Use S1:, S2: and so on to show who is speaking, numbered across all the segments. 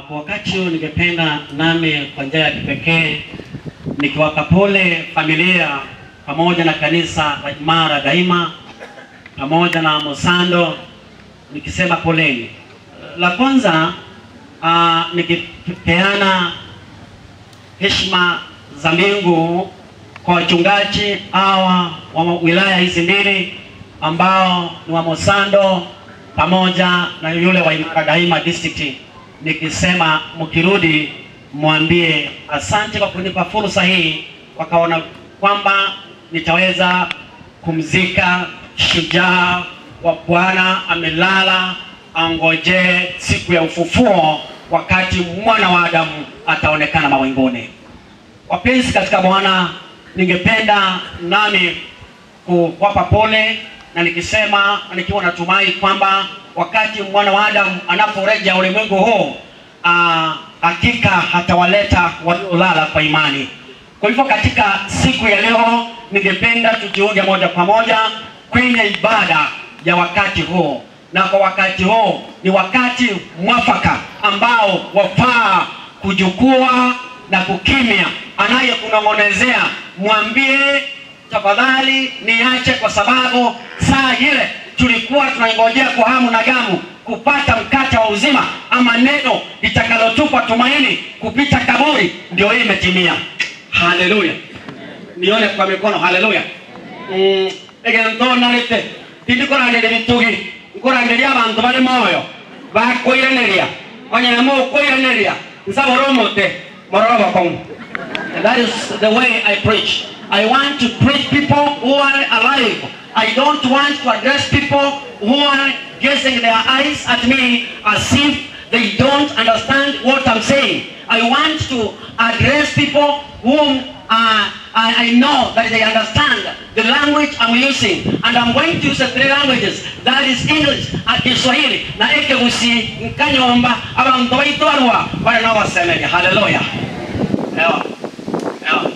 S1: Kwa wakati huu ningependa nami kwa njia ya kipekee nikiwapa pole familia pamoja na kanisa la Imara Daima pamoja na Mosando nikisema poleni. La kwanza nikipeana heshima za mbingu kwa wachungaji hawa wa wilaya hizi mbili ambao ni wa Mosando pamoja na yule wa Imara Daima District, nikisema mkirudi mwambie asante kwa kunipa fursa hii, wakaona kwamba nitaweza kumzika shujaa wa Bwana amelala, angojee siku ya ufufuo, wakati mwana wa Adamu ataonekana mawinguni. Wapenzi katika Bwana, ningependa nami kuwapa pole na nikisema nikiwa natumai kwamba wakati mwana wa Adamu anaporejea ulimwengu huu, hakika hatawaleta waliolala kwa imani. Kwa hivyo katika siku ya leo ningependa tujiunge moja kwa moja kwenye ibada ya wakati huu, na kwa wakati huu ni wakati mwafaka ambao wafaa kujukua na kukimya. Anayekunong'onezea mwambie tafadhali niache, kwa sababu saa ile tulikuwa tunaingojea kwa hamu na gamu kupata mkate wa uzima ama neno litakalotupa tumaini kupita kaburi, ndio hii imetimia. Haleluya! Nione kwa mikono, haleluya. Egentonarite tindikoranderia bitugi nkoranderia abantu bari moyo bakoiraneria onye mokoiraneria nsabora omote mororo bokongu. And that is the way I preach. I want to preach people who are alive. I don't want to address people who are gazing their eyes at me as if they don't understand what I'm saying. I want to address people whom I know that they understand the language I'm using. And I'm going to use the three languages. That is English, Kiswahili, na Ekegusi, Nkanyomba, abantu baitwarwa, bale nabo basemeria. Hallelujah. Ewa. Ewa.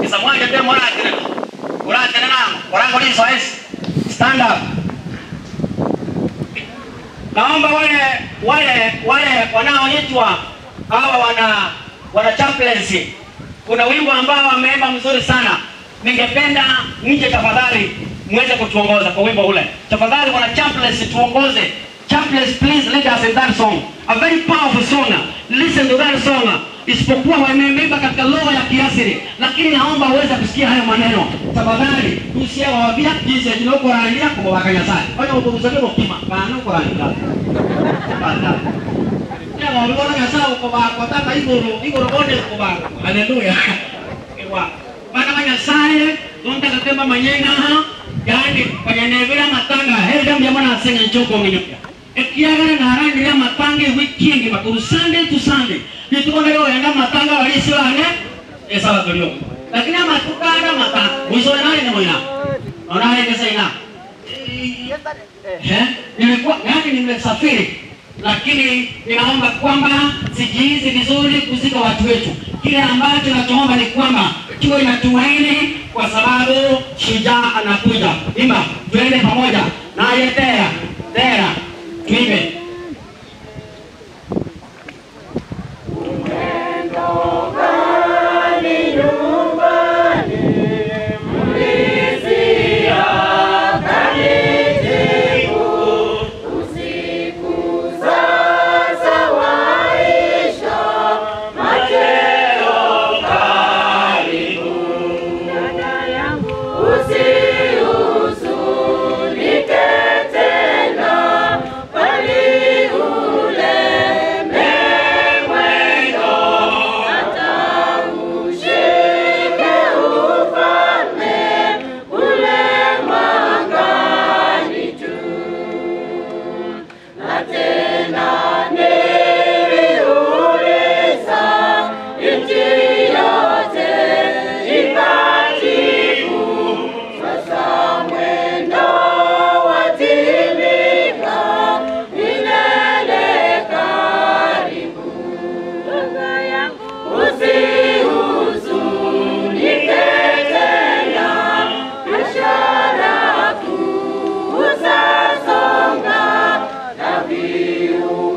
S1: Isamwake te moratire. Uratire nango. Orango liso es. Stand up. Naomba wale wanaoitwa hawa wana chaplaincy. Kuna wimbo ambao wameimba mzuri sana. Ningependa nje tafadhali muweze kutuongoza kwa wimbo ule. Tafadhali wana chaplaincy tuongoze. Chaplains, please lead us in that song. A very powerful song. Listen to that song. Isipokuwa wameimba katika lugha ya kiasili, lakini naomba uweze kusikia hayo maneno. Tafadhali tusiwaambia jinsi tunakorandia kwa baka Nyasaye. Kwa hiyo ubuzaje bokima bana korandia. Bana. Ya wabona Nyasaye kwa baka tata igoro igoro bonde kwa baka. Haleluya. Ewa. Bana ba Nyasaye donda katemba manyenga ha. Yaani kwenye matanga heri mwana asenga nchoko nginyopya. Ekiagana na rangi ya matange weekend makuru Sunday to Sunday. Nituko leo yanga matanga walisi wane esawa tulio. Lakini amatuka ana matanga. Mwisho nani ni mwana? Ona yeye sasa ina. Nilikuwa yani nimesafiri lakini ninaomba kwamba sijihizi vizuri kuzika watu wetu. Kile ambacho nachoomba ni kwamba tuwe na tumaini kwa sababu shujaa anakuja. Imba, tuende pamoja. Naye tera, tera. Tuimbe.
S2: Usasonga na viu.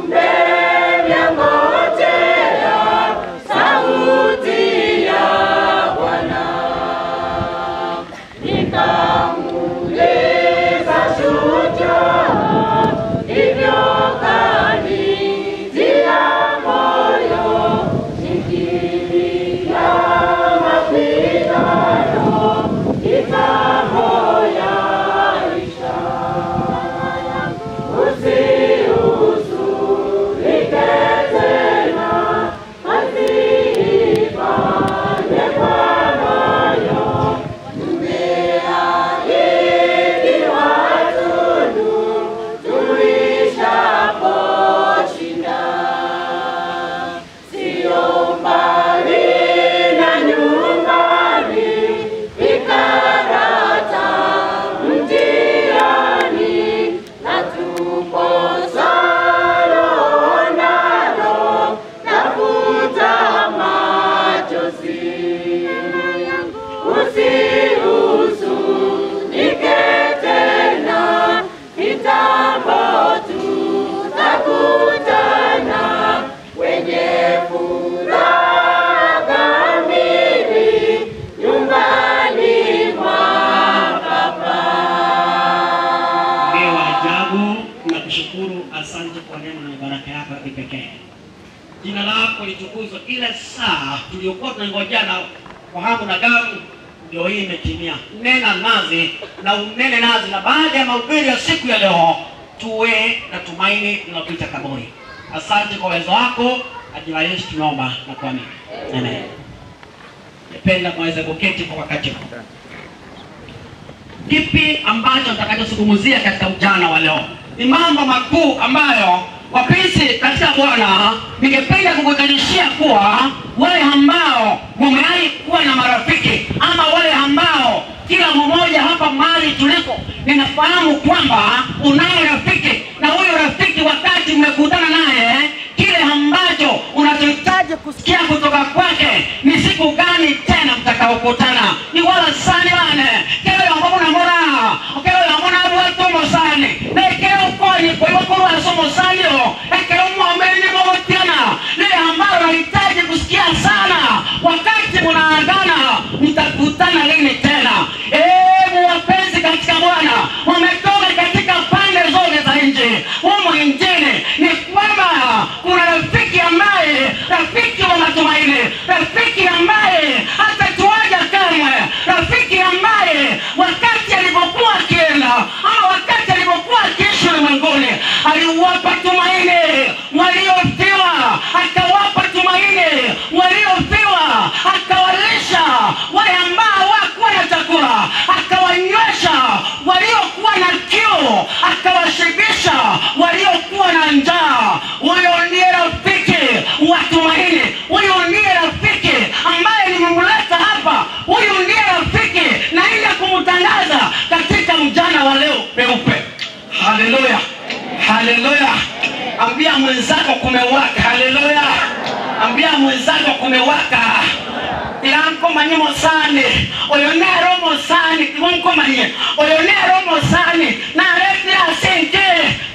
S1: kwa neema na baraka yako ya kipekee. Jina lako litukuzwe. Ile saa tuliyokuwa tunangojea na kwa hamu na gamu ndio hii imetimia. Nena nazi na unene nazi, na baada ya mahubiri ya siku ya leo tuwe na tumaini linalopita kaburi. Asante kwa uwezo wako, ajili ya Yesu tunaomba na kuamini, amen. Nipenda mweze kuketi kwa wakati huu. Kipi ambacho nitakachozungumzia katika mjana wa leo ni mambo makuu ambayo wapenzi katika Bwana, ningependa kukukalishia kuwa wale ambao mumewahi kuwa na marafiki ama wale ambao kila mmoja hapa mahali tuliko, ninafahamu kwamba unaye rafiki na huyo rafiki wakati mmekutana naye, kile ambacho unachohitaji kusikia kutoka kwake ni siku gani tena mtakaokutana, ni wala sani bane kero yambo namora kero yambo nabwate omosani nekero ukonye koiwa korwasa omosani o ekero mwomene mogotiana lile ambalo nahitaji kusikia sana wakati munaagana mtakutana lini tena? Ebu wapenzi katika Bwana, wametoka katika pande zote za nchi humu nchini, ni kwamba kuna rafiki ambaye, rafiki wa matumaini, rafiki ambaye hatatuacha kamwe, rafiki ambaye wakati alipokuwa akienda ama wakati alipokuwa akiishi ulimwenguni aliwapa tumaini waliofiwa, akawapa tumaini waliofiwa, akawalisha wale ambao hawakuwa na chakula, akawanywesha waliokuwa na kiu, akawashibisha waliokuwa na njaa. Huyo ndiye rafiki wa tumaini, huyo ndiye rafiki ambaye nimemleta hapa, huyu ndiye rafiki naenda kumtangaza katika mjana wa leo peupe. Haleluya, haleluya! Ambia mwenzako kumewaka. Haleluya! Ambia mwenzako kumewaka. Tirankomanye mosani oyo nero mosani tigonkomanye oyo nero mosani naretire ase enke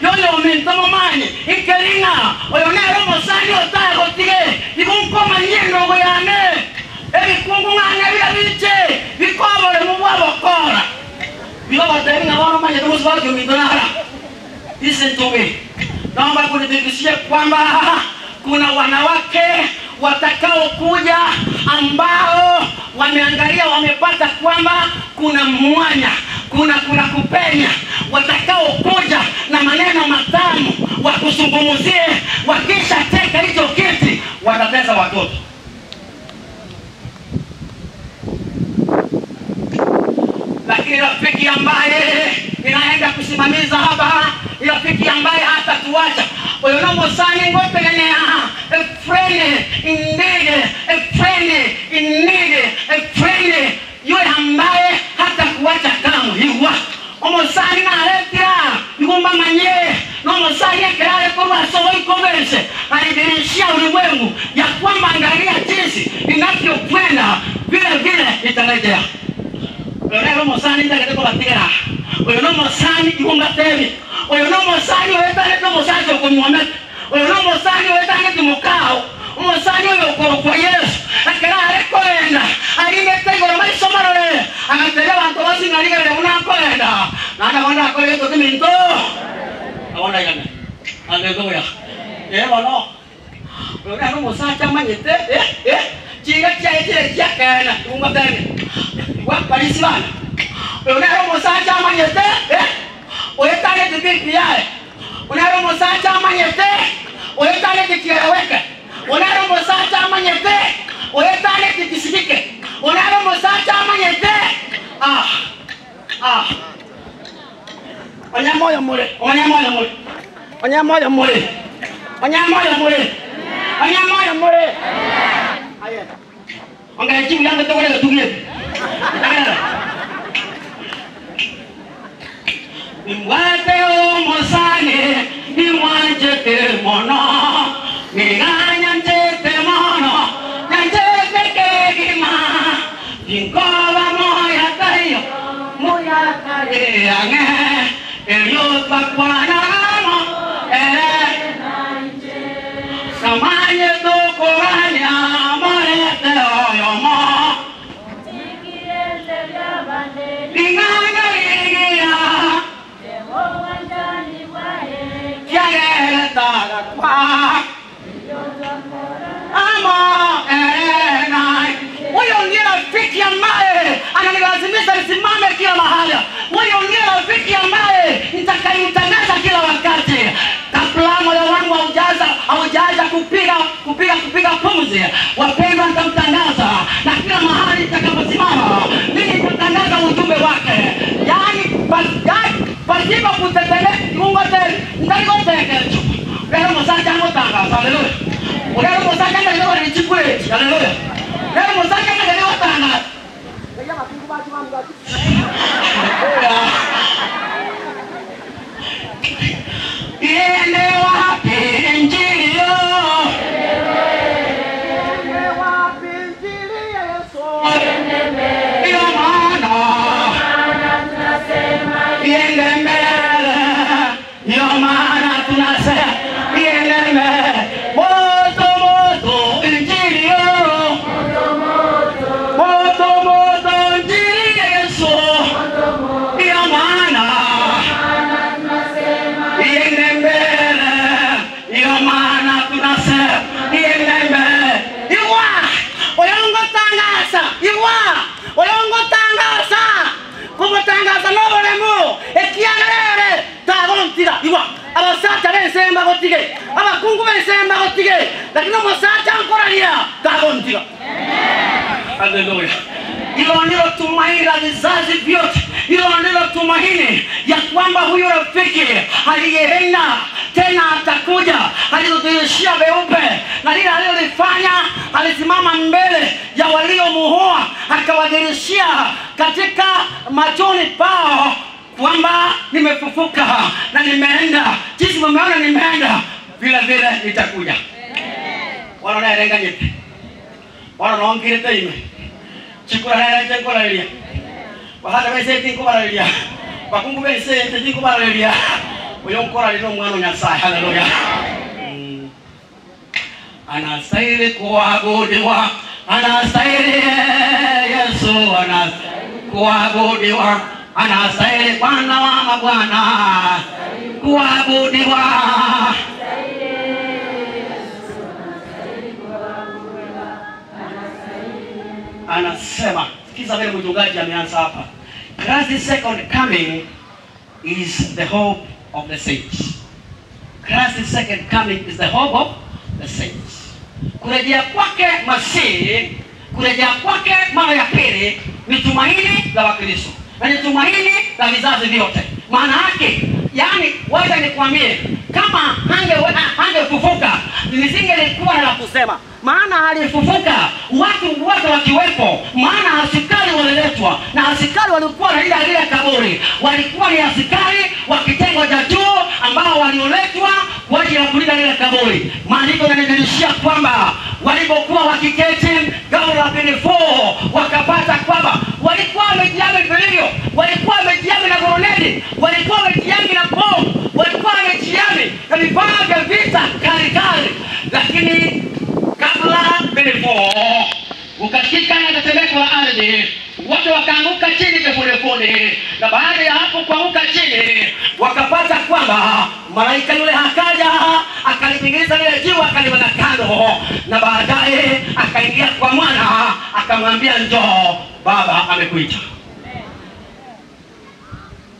S1: yoyo ominto momanye ikeringa oyo nero mosani otagotige tigonkomanye endogo yane ebikungu ng'ang'e bira biche bikobore mubwabokora bigogotebi ng'a bono omanyete mosubati ominto nara. Listen to me. Naomba kunithibitishia kwamba kuna wanawake watakaokuja ambao wameangalia, wamepata kwamba kuna mwanya, kuna kupenya, watakaokuja na maneno matamu wakuzungumzie, wakishateka hicho kiti watatesa watoto. Lakini rafiki ambaye ninaenda kusimamiza hapa, rafiki ambaye hatatuacha oyo nomosani ngotegenea efrene indege efrene inige efrene, yule ambaye hatakuacha kamwe. Iwa omosani naretira igumbamanye nomosani ekerare korwasoboikobese alidhihirishia ulimwengu ya kwamba angalia jinsi ninavyokwenda vile vile nitarejea. Oyo nero omosani ntagete kobatigera, oyo nomosani igungatebi, oyo nomosani oetanete omosacha okonywomete, oyo nomosani oetanete mokao, omosani oyo okorokwa Yesu ekero are koenda aringete igoro maiso marore agatebia abanto basing'arigerere buna nkoenda naende abande akoretwe kiminto abona igane. Haleluya. Bono oyo nere omosacha amanyete chiga chiaye chire chiakena igungatebi waparisi bana oyo nere omosacha amanyete oetanete BBI, onere omosacha amanyete oetanete kieleweke, onere omosacha amanyete oetanete kisigike, onere omosacha amanyete onyamoyo more, onyamoyo more, onyamoyo more, onyamoyo more, onyamoyo more. Aye. Ongera chibu yangu tokore tugie. Nimwate omosani, nimwanchete mono, niganyanchete mono, nyanchete kegima, ninkoba moya tayo, moya kare ange, eliyotwa kwanamo, samanye tokoranya, morete oyomo, ninganga igia, kiareta. haujaacha kupiga kupiga kupiga pumzi. Wapendwa, nitamtangaza na kila mahali nitakaposimama mimi nitatangaza ujumbe wake, yaani pasipo kutetemeka. Mungu ndarikotekecho lero musacha ngotangaza. Haleluya! Lero musacha ndarichikweti. Haleluya! Lero musacha ndarigotangaza. Iende wapi injili yo?
S2: Iende wapi injili ya Yesu?
S1: Ndiyo maana iende mbele, ndiyo maana tunasema iende mbele. Moto moto injili yo, moto moto injili ya Yesu, ndiyo maana iende mbele, ndiyo maana tunasema iende mbele. Iwa oyongotangaza, iwa oyongotangaza kumutangaza n'obulemu ekiagerere tagontiga iwa abasacha b'ensemba gotige abakungu b'ensemba gotige lakini omusacha nkoraria tagontiga. Haleluya! Hilo ndilo tumaini la vizazi vyote, hilo ndilo tumaini ya kwamba huyu rafiki aliyeenda tena atakuja, alitudhihirishia weupe, na lile alilolifanya, alisimama mbele ya waliomuua, akawadhihirishia katika machoni pao kwamba nimefufuka na nimeenda, jinsi mumeona nimeenda, vile vile nitakuja. Wanaonerenganyite wanononkirite ime chikurarereche nkorareria bahata besete nkobarareria bakungu besete tinkobarareria oyo nkorareria omwana o Nyasaye. Haleluya! Anastahili kuabudiwa, anastahili Yesu, anastahili kuabudiwa, anastahili Bwana wa mabwana kuabudiwa. Anasema, sikiza vile mchungaji ameanza hapa. Christ's second coming is the hope of the saints. Christ's second coming is the hope of the saints. Kurejea kwake Masihi, kurejea kwake mara ya pili ni tumaini la Wakristo na ni tumaini la vizazi vyote. Maana yake, yani, wacha nikwambie, kama hangefufuka nisingelikuwa na la kusema, maana alifufuka watu wote wakiwepo, maana askari waliletwa na askari walikuwa na ile ile kaburi, walikuwa ni askari wa kitengo cha juu ambao walioletwa kwa ajili ya kulinda lile kaburi. Maandiko yananirudishia kwamba walipokuwa wakiketi gao la 24 wakapata kwamba walikuwa wamejihami vilivyo, walikuwa wamejihami na guruneti, walikuwa wamejihami na bomu, walikuwa wamejihami na vifaa vya vita kali kali, lakini kabla 24 ukasikika na tetemeko la ardhi, wote wakaanguka chini kifudifudi. Na baada ya hapo kuanguka chini, wakapata kwamba malaika yule akaja akalipingiza lile jiwe akaliweka kando, na baadaye akaingia kwa mwana akamwambia, njoo, baba amekuita.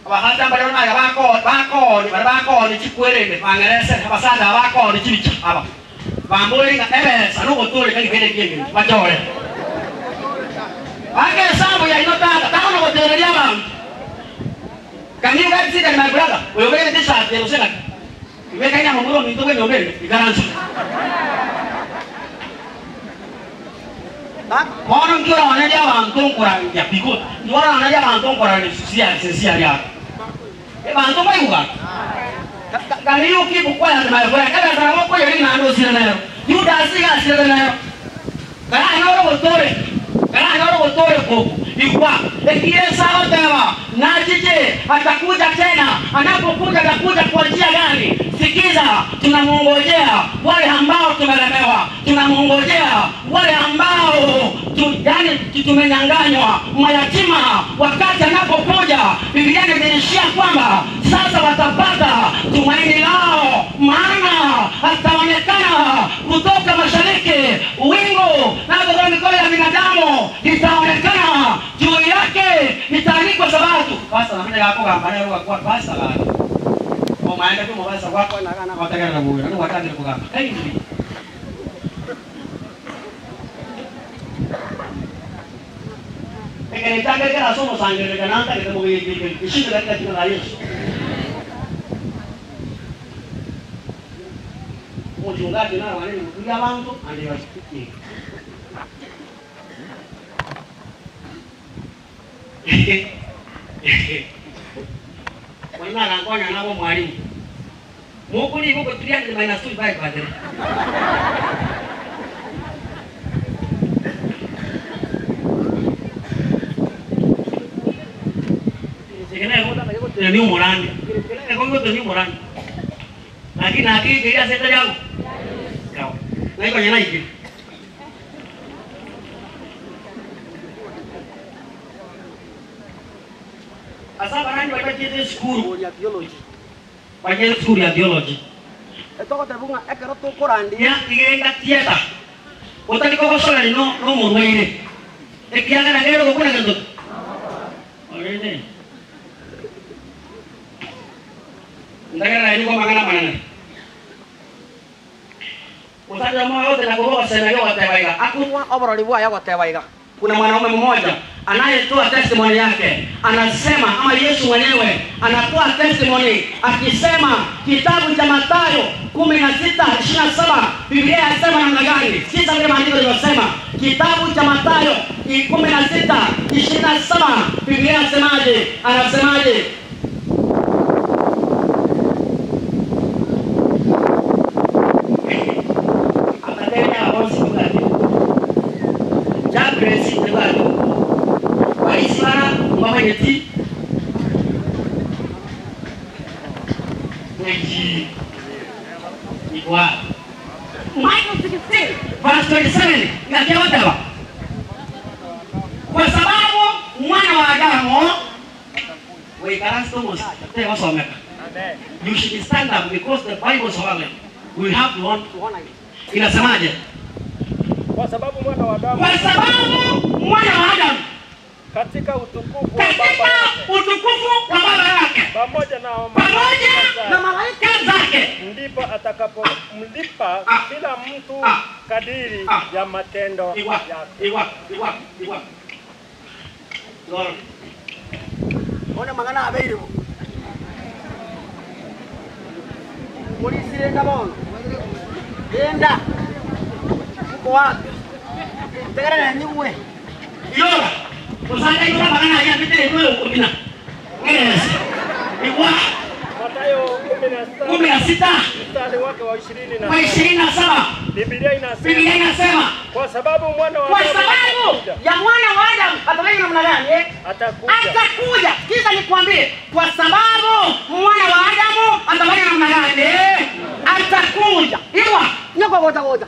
S1: Abahanda bari bari bako bako bari bako ni chikwerende bangerese abasada bako ni chibicha aba bambuli nga ebesa n'obutuli kandi bene byengene bajore ake sambu ya inotata takono gotereria abantu. Can you guys see that, my brother? Oyo bene t-shirt ya useka iweka ina mumuro minto kwenye mbele ikaranza kono nkiora wanalia abantu nkorangia piko nkiora wanalia abantu nkorangia sia sia ya abantu bayuga Kariuki bukwaya my friend ebe sara moko yeri na ndo sira nayo Judas ga sira nayo kara noro gotore kara noro gotore koko ikwa ekiesa otema na jije atakuja tena. Anapokuja atakuja kwa njia gani? Sikiza, tunamngojea wale ambao tumelemewa, tunamngojea wale ambao yani tumenyang'anywa, mayatima. Wakati anapokuja, Biblia inadhihirishia kwamba sasa watapata tumaini lao, maana ataonekana kutoka mashariki, wingu na mikono ya binadamu itaonekana juu yake, itaandikwa sabato. Pasa na mimi yako gamba leo kwa pasa la. Omaene kw'omobasa gwakwana iga nagotegerera boira, nigo gwachakire kogamba. Kindly. Ekero ekiagera kere ase omosangererekano antagete mogetie eshinde katika jina la Yesu. Omochungaji narwane nemotwe y'abanto and you are speaking. Mwalimu agankonya nabe omwalimu. Mokoriga oko 300 minus 2 divide by 3. Eke nere gotaka gotenenia omorandi. Eke nere gotenenia omorandi. Lakini nakeigeire ase etari agwo. Yawa. Ngai konya naikire. Ase abarandi baria bachiete esukuru. Bachiete esukuru ya theology.
S2: Etogotebwa ng'a ekero tokorandia.
S1: Iga engatieta otari kogosorani nomorwaire, ekiagera nere ogokuna gento ki? Korende ntagerera nigo amang'ana amanene. Omosacha omoyo gotenda korwa ogosemeria ogoteba iga,
S2: Akorua oborori bwaye ogoteba iga.
S1: Kuna mwanaume mmoja anayetoa testimony yake anasema, ama Yesu mwenyewe anatoa testimony akisema, kitabu cha Mathayo 16:27 Biblia yasema namna gani? Sikiza vile maandiko yalivyosema. Kitabu cha Mathayo 16:27 Biblia yasemaje? Anasemaje? Akateebia bonsi tibwati Jabres tibwati Barisi bara mbamanyeti Ng'ai igwa Matthew 16 verse 27 ng'aki agoteba Kwa sababu mwana wa Adamu goikaransa omosacha tegosomeka You should stand up because the Bible is holy. We have to honor it. Inasemaje?
S3: Kwa sababu mwana wa Adamu
S1: Kwa sababu mwana wa Adamu
S3: katika utukufu wa
S1: katika
S3: Baba yake
S1: utukufu wa baba yake
S3: pamoja na
S1: pamoja
S3: na
S1: na malaika zake
S3: ndipo atakapomlipa
S1: Ah.
S3: kila mtu
S1: Ah.
S3: kadiri
S1: Ah.
S3: ya matendo
S1: Igwa,
S3: yake.
S1: igwa, igwa, igwa. Lord.
S2: One mang'ana abeire bo. Morisire enda bono. Enda. Uko wapi? Tegerera nyigwe.
S1: Yora. Osanga yora magana ya bitere nwe ukumina. Yes. Igwa
S3: Mathayo 17
S1: 16
S3: mstari wake wa 27.
S1: kwa 27
S3: Biblia inasema
S1: Biblia inasema
S3: kwa sababu mwana wa
S2: Kwa
S3: Adamu
S2: sababu
S3: atakuja,
S2: ya mwana wa Adamu atafanya namna gani? Eh?
S3: atakuja
S2: Atakuja. Sikiza nikwambie,
S1: kwa sababu mwana wa Adamu atafanya namna gani? Eh? Atakuja. Igwa.
S2: nyoko gota gota.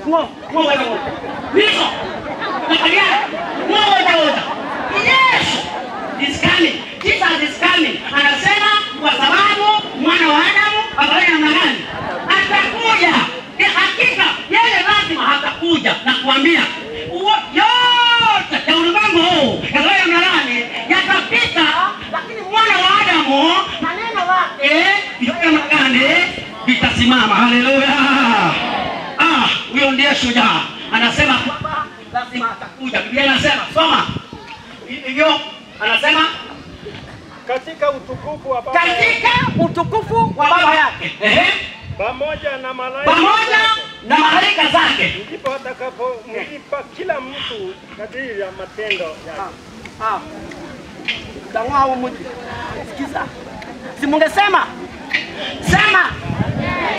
S1: Ngo, ngo weta weta. Niso. Nakalia. Ngo weta weta. Yesu is coming. Jesus is coming. Anasema kwa sababu mwana wa Adamu atafanya namna gani? Atakuja. Ni hakika yeye lazima atakuja na kuambia yote ya ulimwengu huu yatafanya namna gani? Yatapita, lakini mwana wa Adamu
S2: Na neno lake
S1: eh, namna gani? Vitasimama. Haleluya! Ah, huyo ndiye shujaa. Anasema kwamba lazima atakuja. Biblia inasema, soma hivyo, anasema
S3: katika utukufu wa Baba yake
S1: katika utukufu wa baba yake, ehe,
S3: pamoja na malaika
S1: pamoja
S3: zake,
S1: na malaika zake.
S3: ndipo atakapomlipa kila mtu kadiri ya matendo yake.
S2: Ah. Tang'aa muji. Sikiza. Si mungesema? Sema.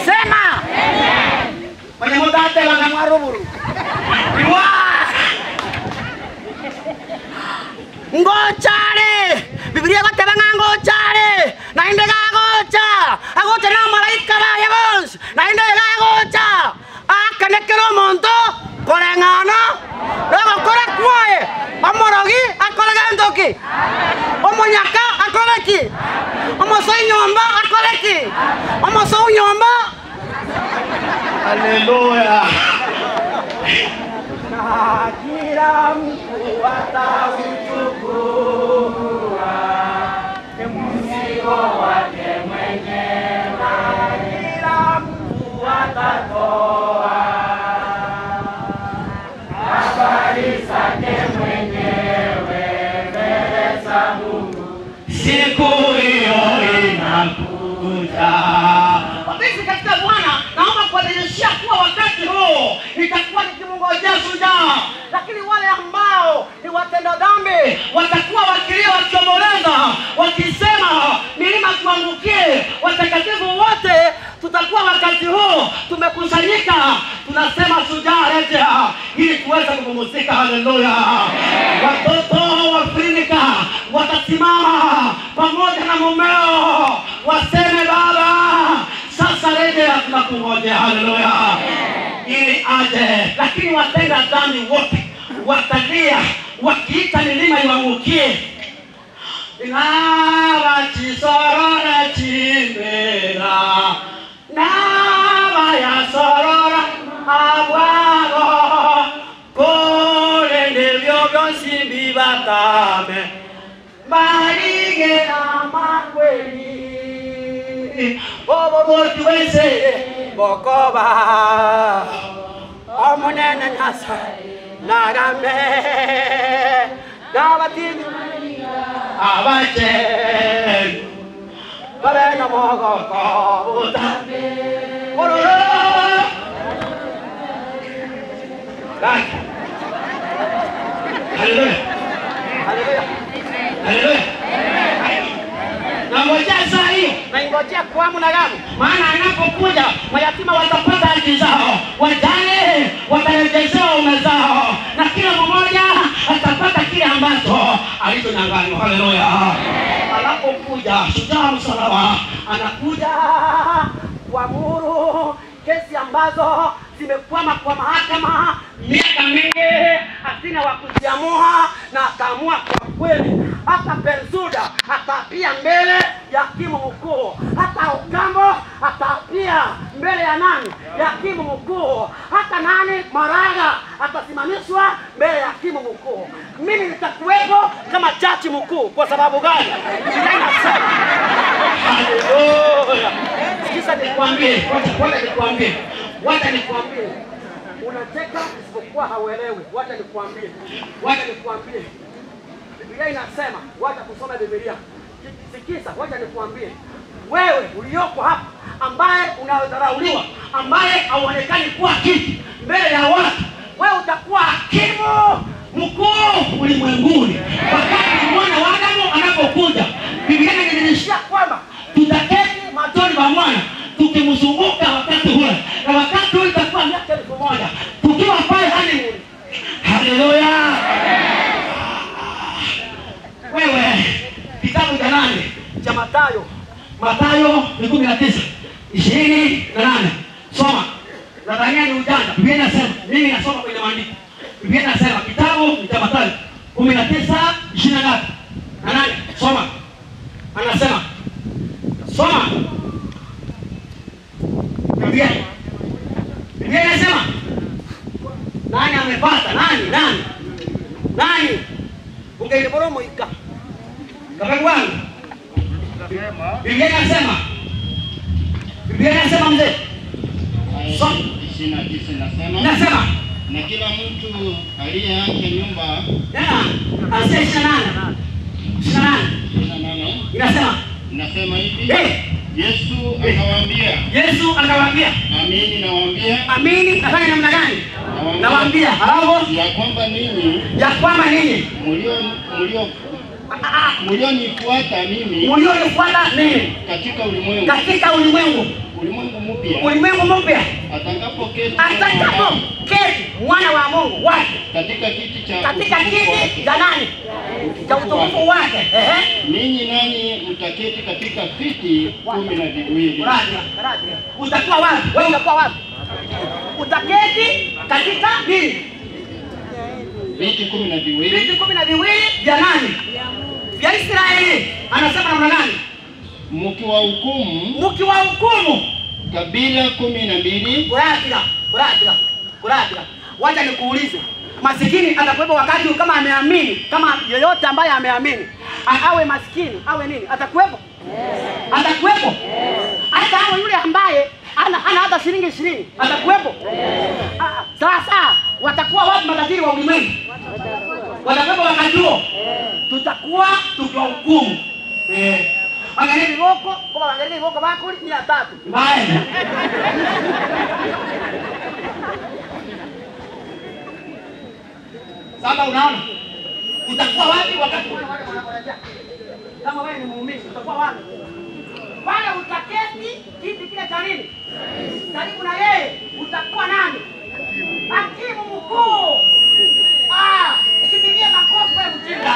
S2: Sema.
S1: Mwenye mutate
S2: Na mwaruburu.
S1: Iwa!
S2: Ngochare. Biblia goteba ng'a ngochare. Naende gagocha. Agocha na malaika baye bonsi. Naende gagocha. Akanekera omonto koreng'ana nogokora kwaye. Omorogi akore gento ki? Omonyaka akore ki? Omosoi nyomba akore ki? Omosou nyomba
S1: Haleluya!
S2: Na kila mtu atauchukua mzigo wake mwenyewe.
S1: Siku hiyo inakuja. Wapenzi katika Bwana, naomba kuwarejelea kuwa wakati huu nitakuwa nikimngojea shujaa, lakini wale ambao ni watenda dhambi watakuwa wakilia, wakiomboleza, wakisema milima tuangukie. Watakatifu wote tutakuwa wakati huu tumekusanyika, tunasema shujaa rejea, ili tuweze kupumzika. Haleluya! Watoto wa Afrika watasimama pamoja na mumeo, waseme Baba, sasa rejea, tunakungojea. Haleluya, ili aje. Lakini watenda dhambi wote watalia, wakiita milima iwangukie. Nabatisorora chimera nabayasorora abwabo kore ndebyo byonsi bibatame barige amakweli obo boti wese bokoba omunene nasa nagame nabatini abache babe na mogoko butambe ororo Haleluya. Haleluya. Haleluya. Nangojea saa hiyo, naingojea kwa hamu na ghamu, maana anapokuja mayatima watapata haki zao, wajane watarejeshewa ume zao, na kila mmoja atapata kile ambacho alichonyang'anywa. Haleluya! Anapokuja shujaa msalaba anakuja kuamuru kesi ambazo zimekwama kwa mahakama miaka mingi, hazina wa kuziamua, na akaamua kwa kweli. Hata Bensuda ataapia mbele ya hakimu mkuu, hata Okambo ataapia mbele ya nani? Ya hakimu mkuu. Hata nani Maraga atasimamishwa mbele ya hakimu mkuu. Mimi nitakuwepo kama jaji mkuu. Kwa sababu gani? Biblia inasema. Haleluya! Sikiza nikwambie, wacha nikwambie, wacha nikwambie, unacheka isipokuwa hauelewi. Wacha nikwambie, wacha nikwambie, Biblia inasema, wacha kusoma Biblia. Sikiza, wacha nikwambie, wewe ulioko hapa ambaye unadharauliwa, ambaye hauonekani kuwa kitu mbele ya watu, wewe utakuwa hakimu mkuu ulimwenguni wakati mwana wa Adamu anapokuja. Biblia inanidhihirishia kwamba tutaketi machoni pa mwana tukimzunguka wakati ule, na wakati ule itakuwa miaka 1000 tukiwa pale honeymoon. Haleluya! Wewe kitabu cha nani? Cha Mathayo. Mathayo ni 19:28. Soma. Nadhania ni ujanja. Biblia inasema, mimi nasoma kwenye maandiko. Biblia inasema kitabu ni cha Mathayo 19:28. Na nane. Soma. Anasema. Soma. Biblia. Biblia inasema nani amepata? Nani? Nani? Nani? Ungeiboromoika. Kaka wangu. Biblia inasema. Biblia inasema mzee.
S4: Aya 29 inasema,
S1: Inasema.
S4: na kila mtu aliyeacha nyumba
S1: Tena anzia 28. 28.
S4: 28
S1: Inasema.
S4: inasema hivi,
S1: Eh,
S4: Yesu akawaambia,
S1: Yesu akawaambia,
S4: amini nawaambia,
S1: amini nafanya namna gani? Nawaambia halafu
S4: ya kwamba ninyi
S1: ya kwamba ninyi
S4: mlio mlionifuata mimi
S1: mlionifuata mimi
S4: katika ulimwengu
S1: katika ulimwengu
S4: ulimwengu mpya
S1: ulimwengu mpya
S4: atakapoketi
S1: atakapo keti mwana wa Mungu wake
S4: katika kiti cha
S1: katika
S4: utukufu
S1: kiti
S4: wake,
S1: cha nani? Cha utukufu wake. Ehe.
S4: ninyi nanyi mtaketi katika viti 12
S1: Utakuwa wapi? Wewe utakuwa wapi? Utaketi katika nini?
S4: Viti 12
S1: Viti 12 vya nani? Vya Israeli. Anasema namna gani?
S4: Mkiwahukumu
S1: Mkiwahukumu
S4: kabila 12
S1: Kuratira, kuratira, kuratira. Wacha nikuulize, masikini atakuwepo wakati kama ameamini, kama yeyote ambaye ameamini awe masikini awe nini, atakuwepo? Atakuwepo? Hata awe yule ambaye
S2: Ana ana hata shilingi 20 atakuwepo? Ah, sasa watakuwa wapi matajiri wa ulimwengu?
S1: Watakuwepo wakati huo,
S2: Tutakuwa
S1: tukiwahukumu. Eh,
S2: angalia viboko kwa angalia viboko bakuli 300.
S1: mbaya. Sasa unaona utakuwa wapi wakati
S2: Kama wewe ni muumini utakuwa wapi? Pale utaketi kiti kile cha nini? Karibu na yeye utakuwa nani? Hakimu mkuu. Ah, usipigie makofi wewe mjinga.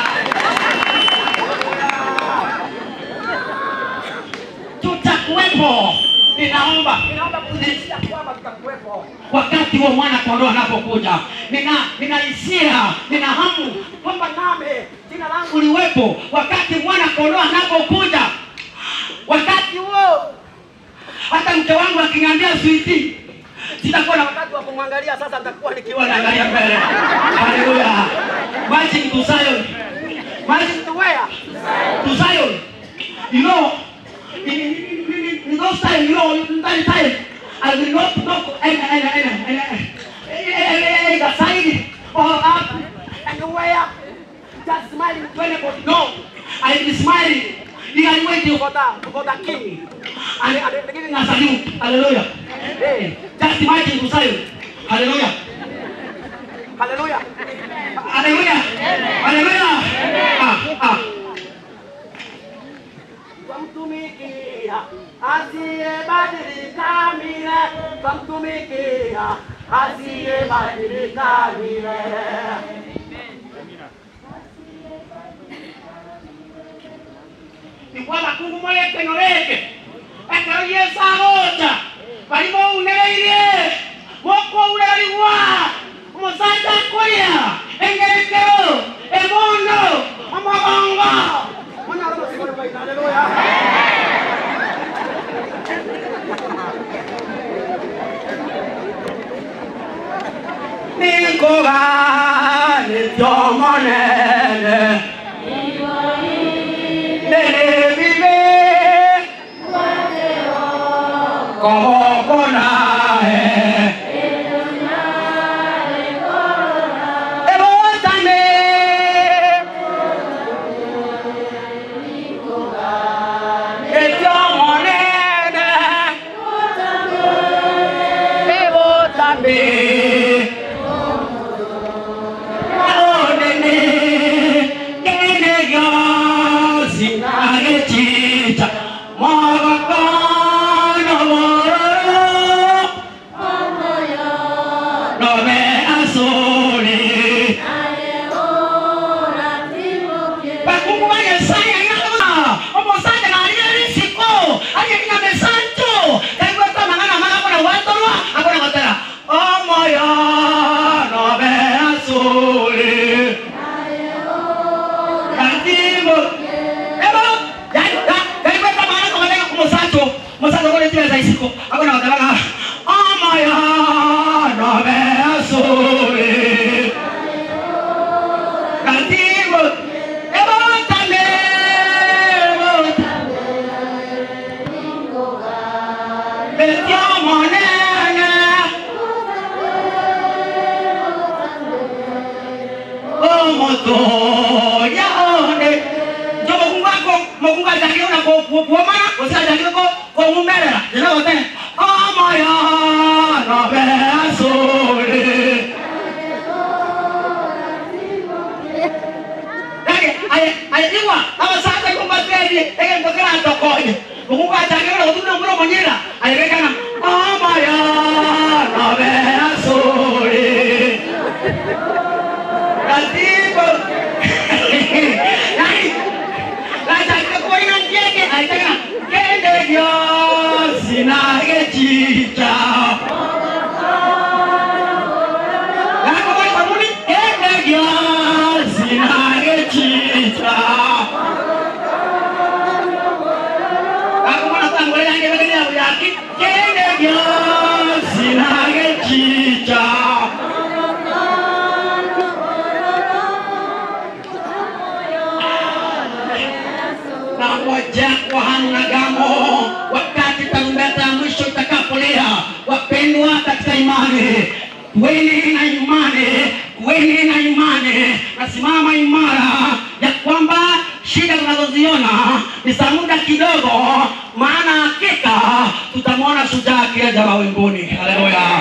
S1: Tutakuwepo. Ninaomba
S2: Ninaomba kudhihirisha kwamba tutakuwepo.
S1: wakati huo mwana kondoo anapokuja, nina hisia, nina hamu
S2: Kwamba nami jina langu
S1: uliwepo wakati mwana kondoo anapokuja. Wakati huo hata mke wangu akiniambia sweetie, sitakuwa na
S2: wakati wa kumwangalia sasa nitakuwa nikiwa
S1: naangalia mbele. Haleluya. Marching to Zion. Marching
S2: to where?
S1: to Zion. You know, in those time, you know, in that time, I will not talk and the side or up
S2: And where? Just smiling to anybody.
S1: No, I will be smiling. You are waiting
S2: For the king.
S1: and giving us a salute. Hallelujah.
S2: Hey,
S1: Just imagine to Zion. Hallelujah.
S2: hallelujah.
S1: Hallelujah. Hallelujah. Ah, ah.
S2: Twamtumikia asiyebadilika milele, twamtumikia asiyebadilika milele.
S1: Ni kwamba kungumoleke noleke ekero Yesu agocha barimo unereirie moko urerigwa omosacha akoria engerekero emondo omogongo.
S2: Haleluya.
S1: Nĩngũganĩtio monene nĩrĩbibe koboko nae ebotame etio monene ebotame onene kene gyosi nagechicha mogokono mororo nobe asuli bakungu ba Nyasaye ng'alaba omosacha naria risiko aria kinya mesancho kaigwete amang'ana amaga akona gwatorwa akona gotera omoyo nobe asuli katibo ebo kaigwete amang'ana komatega omosacho omosacho okore chibesa isiko akona gotebaga omoyo nobe asuli katibo ebotame ebotame etio monene omoto yaone jo mokunga ko mokunga jake una ko kuomana osea jake ko kong'umerera jena gote omoyo nobe asuli Dale, aye, aye, igwa, abasacha kumbateri, egento kera tokonye. Mukunga chake na gotuna muro monyera. Aye rekana, omoyo nobe asuli. Katibo. Nani? La chake ko ina tieke, aye tena. Kende Dios sinagechicha. katika imani, kuweni na imani, kuweni na imani, nasimama imara ya kwamba shida tunazoziona ni za muda kidogo, maana hakika tutamwona shujaa akija mawinguni. Haleluya!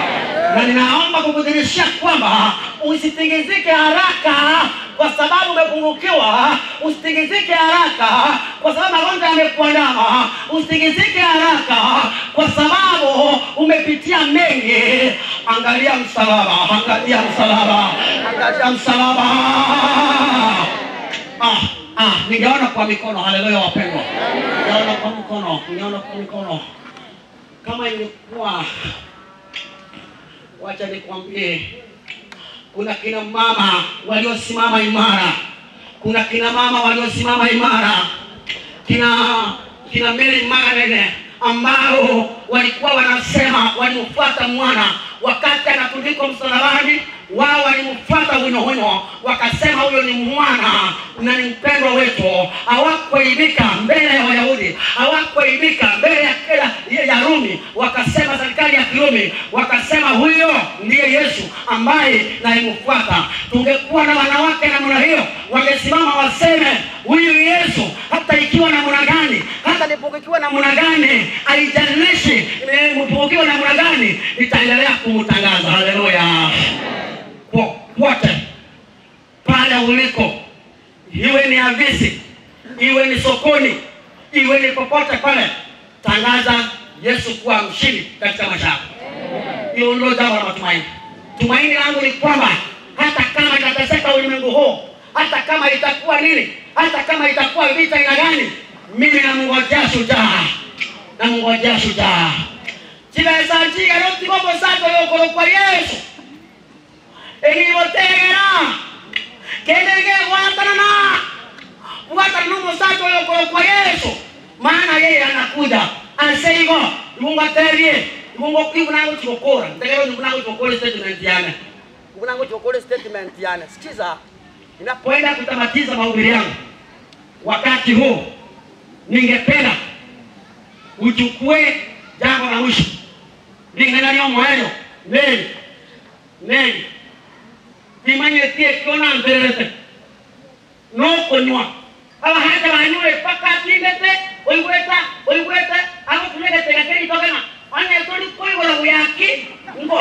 S1: Na ninaomba kukudhirishia kwamba usitingizike haraka kwa sababu umepungukiwa. Usitingizike haraka kwa sababu magonjwa yamekuandama. Usitingizike haraka kwa sababu umepitia mengi. Angalia msalaba, angalia msalaba, angalia msalaba. Ah, ah, ningeona kwa mikono. Haleluya wapendwa, ningeona kwa mkono, ningeona kwa mikono kama ingekuwa. Wacha nikwambie, kuna kina mama waliosimama imara, kuna kina mama waliosimama imara, kina Mary Magdalene ambao walikuwa wanasema walimfuata mwana wakati anatundikwa msalabani. Wao walimfuata wino wino, wakasema huyo ni mwana na ni mpendwa wetu. Hawakuaibika mbele ya Wayahudi, hawakuaibika mbele ya kila ya Rumi, wakasema serikali ya Kirumi, wakasema huyo ndiye Yesu ambaye naimfuata. Tungekuwa na wanawake namna hiyo, wangesimama waseme huyu Yesu, hata ikiwa namna gani, hata nipungukiwa namna gani, haijalishi nimepungukiwa namna gani, nitaendelea kumtangaza. Haleluya! Popote pale uliko, iwe ni afisi, iwe ni sokoni, iwe ni popote pale, tangaza Yesu kuwa mshindi katika maisha yako. Hiyo ndio jambo la matumaini. Tumaini langu ni kwamba hata kama itateseka ulimwengu huu, hata kama itakuwa nini, hata kama itakuwa vita aina gani, mimi namngojea shujaa, namngojea shujaa. Chibesa njiga rotikobosato yokoro kwa Yesu enigotegera kendege gwatanana bwatana n'omusacha oyo okoro kwa Yesu, maana yeye anakuja aseigo ibungo aterie ibungo ibunangochigokora ntegero ibunangochigokora statement yane
S2: Ibunangochigokora statement yane. Sikiza,
S1: ninapoenda kutamatiza mahubiri yangu wakati huu, ningependa uchukue jambo la mwisho ling'ana lyomoelyo neli neli timanyetie kiona mbererete nokunywa abahaja banyure paka tindete oigweta oigweta agotulegete gakeri togena onye tuli koigora buyaki ngo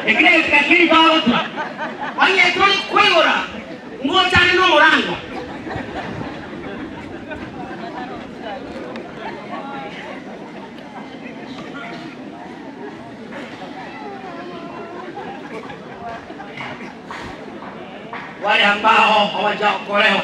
S1: ekire gakeri togotwa onye tuli koigora ngo chane no murango wale ambao hawajaokolewa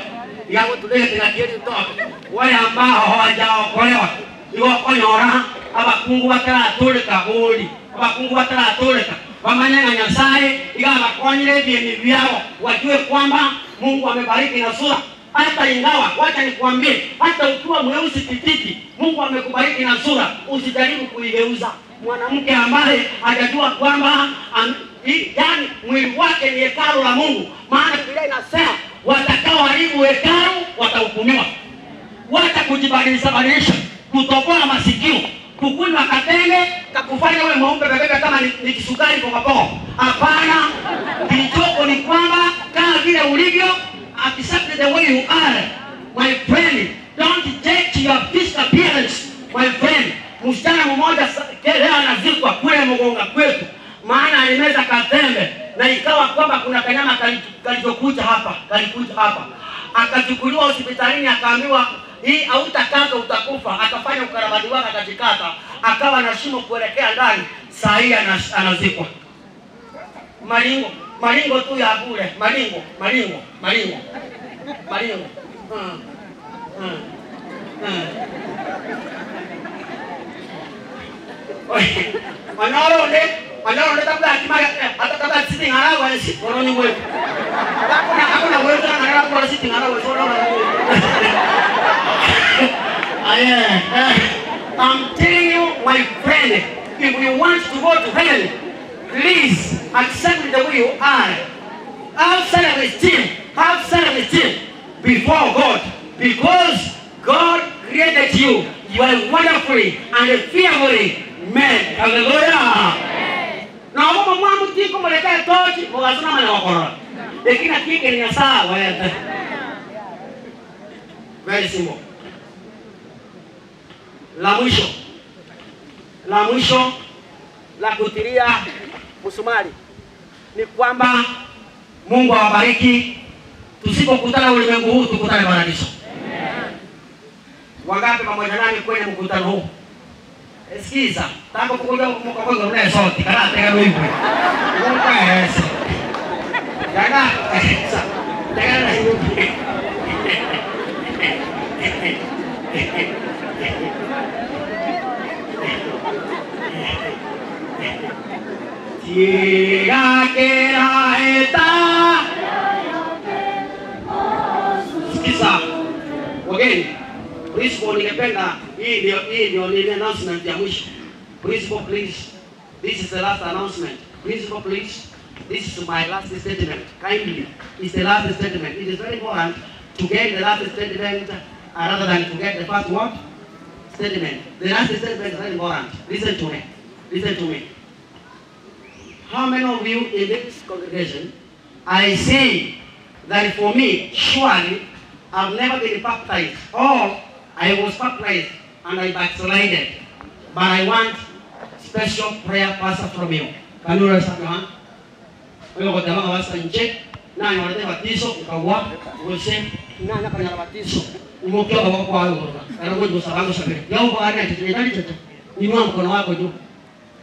S1: wale ambao hawajaokolewa iwokonyora abakungu bataratulika buli abakungu bataratulika bamanye na Nyasaye igabakonyire ebyeni byao, wajue kwamba Mungu amebariki na sura. Hata ingawa, wacha nikwambie, hata ukiwa mweusi tititi, Mungu amekubariki na sura, usijaribu kuigeuza. Mwanamke ambaye hajajua kwamba yani mwili wake ni hekalu la Mungu, maana Biblia inasema watakaoharibu hekalu watahukumiwa. Wacha kujibadilisha badilisha, kutoboa masikio, kukunywa katenge kakufanya wewe mweupe bebebe kama ni kisukari popopo. Hapana, kilichoko ni kwamba kama vile ulivyo, accept the way you are my friend. Don't judge your physical appearance my friend. Msichana mmoja leo anazikwa kule Mgonga kwetu, maana alimeza katembe na ikawa kwamba kuna kanyama kalichokuja hapa, kalikuja hapa, akachukuliwa hospitalini, akaambiwa hii hautakata utakufa. Akafanya ukarabati wake, akajikata, akawa na shimo kuelekea ndani. Saa hii anazikwa. Maringo, maringo tu ya bure, maringo, maringo, maringo, maringo. Wanaone, wanaone tabla kimaga hata tabla sitting harawa si koroni wewe. Hakuna hakuna wewe na harawa kwa sitting harawa sio na. I'm telling you my friend, if you want to go to heaven, please accept the way you are. Have self-esteem, have self-esteem before God, because God created you. You are wonderfully and fearfully made. Hallelujah. No, Inkomoreka etochi, mogaso namanya gokorora. Eki nakio ekeri Nyasae agoete. Very simple. La mwisho, la mwisho la kutilia msumari ni kwamba Mungu awabariki. Tusipokutana ulimwengu huu, tukutane paradiso. Wangapi pamoja nami kwenye mkutano huu? Sikiza, tangu kukuja mkokozo mnaye sauti kana tega ruibu. Mungu aese. Yaga, tega na hiyo. Tiga kera eta. Sikiza. Wageni, principal ningependa hii ndio hii ndio ni announcement ya mwisho. Principal please. This is the last announcement. Principal please. This is my last statement. Kindly. It's the last statement. It is very important to get the last statement rather than to get the first what? Statement. The last statement is very important. Listen to me. Listen to me. How many of you in this congregation, I say that for me, surely, I've never been baptized, or I was baptized and I backslided, but I want special prayer pastor from you. Can you raise up your hand? Wewe kwa jamaa wasa nje na nyorete batizo ukagwa gose na na kanya batizo umokio kwa kwa wewe kana kwa sababu sabiri yao kwa ana tete ndani tete inua mkono wako juu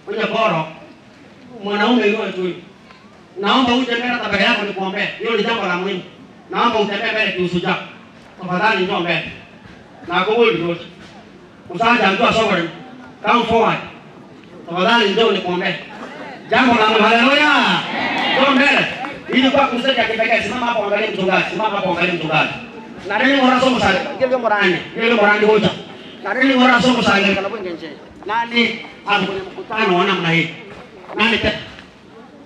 S1: onye boro mwanaume yule tu naomba uje mbele hata mbele yako nikuombee. Hilo ni jambo la muhimu. Naomba utembee mbele kiusu chako. Tafadhali njoo mbele. Na kuhuli yote. Usaja mtu asogore. Come forward. Tafadhali njoo nikuombee. Jambo la muhimu. Haleluya. Njoo mbele. Ili kwa kusaidia kipekee simama hapo angalia mchungaji. Simama hapo angalia mchungaji. Na nini ngora somo sana? Ngile morani. Ngile morani hoja. Na nini ngora somo sana? Kana bwenge nje. Nani hapo kwenye mkutano wa namna hii? Nani tena?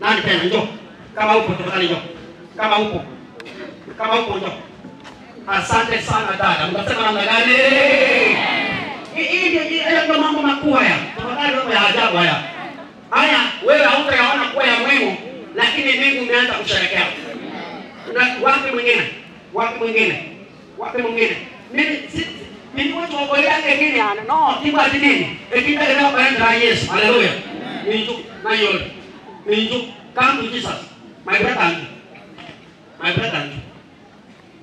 S1: Nani tena? Njoo. Kama upo tafadhali njoo. Kama upo. Kama upo njoo. Asante sana dada. Mtasema namna gani? Hii ndio haya ndio mambo makuu haya. Tafadhali mambo ya ajabu haya. Haya wewe hautayaona kuwa ya muhimu, lakini mbingu imeanza kusherehekea. Na wapi mwingine? Wapi mwingine? Wapi mwingine? Mimi si mimi watu wakolea ngine ana no tiba nini? Ekinda leo kwa Yesu. Haleluya. Minju na yole. Minju come to Jesus. My brother. My brother.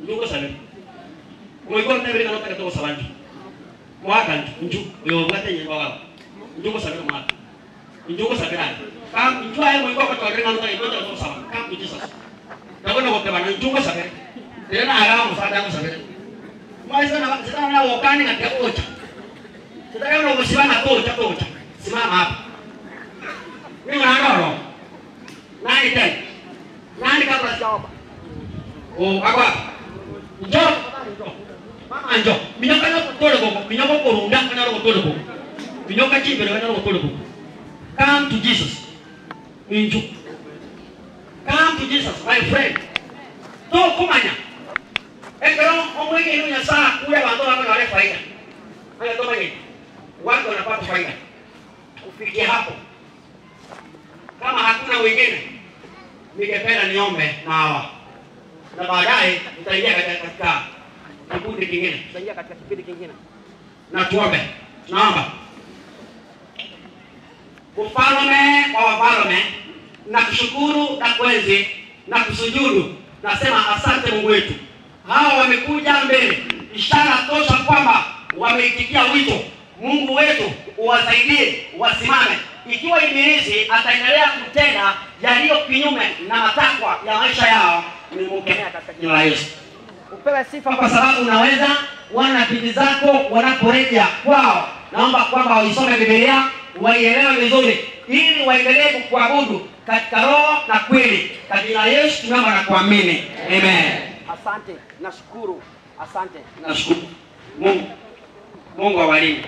S1: Njuko sabe. Umekuwa mtabiri kana utaka toka sabanju. Mwaka nju yo ngate nyengo wao. Njuko sabe mwaka. Njuko sabe rai. Kam nju ayo mwiko kwa tore kana utaka toka sabanju. Come to Jesus. Ndabona wote bana njuko sabe. Tena ara musada musabe. Mwaisa na sitana na wokani na ocha. Sitana na kusimama tocha tocha. Simama hapa. Mimi naona Nani tena? Nani kabla sijaomba? Oh, akwa. Njoo. Mama njoo. Minyoka na kutole koko. Minyoka korunda kana kutole koko. Minyoka chibere kana kutole koko. Come to Jesus. Inju. Come to Jesus, my friend. To kumanya. Ekero omwenge ino nyasaa kule bantu wako wale faida. Haya to manye. Watu wanapata faida. Kufikia hapo. Kama hakuna wengine, ningependa niombe na hawa. Na baadaye nitaingia katika kikundi kingine. Tutaingia katika kipindi kingine. Na tuombe. Tunaomba. Mfalme wa wafalme, na kushukuru na kuenzi na kusujudu. Nasema asante Mungu wetu. Hawa wamekuja mbele, ishara tosha kwamba wameitikia wito. Mungu wetu uwasaidie wasimame. Ikiwa ibilisi ataendelea kutenda yaliyo kinyume na matakwa ya maisha yao, nimemkemea katika jina la Yesu. Upewe sifa kwa sababu unaweza. Wana bidii zako wanaporejea kwao, naomba kwamba waisome Biblia, waielewe vizuri, ili waendelee kukuabudu katika roho na kweli. Katika jina la Yesu tunaomba na kuamini. Amen. Asante, nashukuru. Asante, nashukuru. Mungu Mungu awalinde.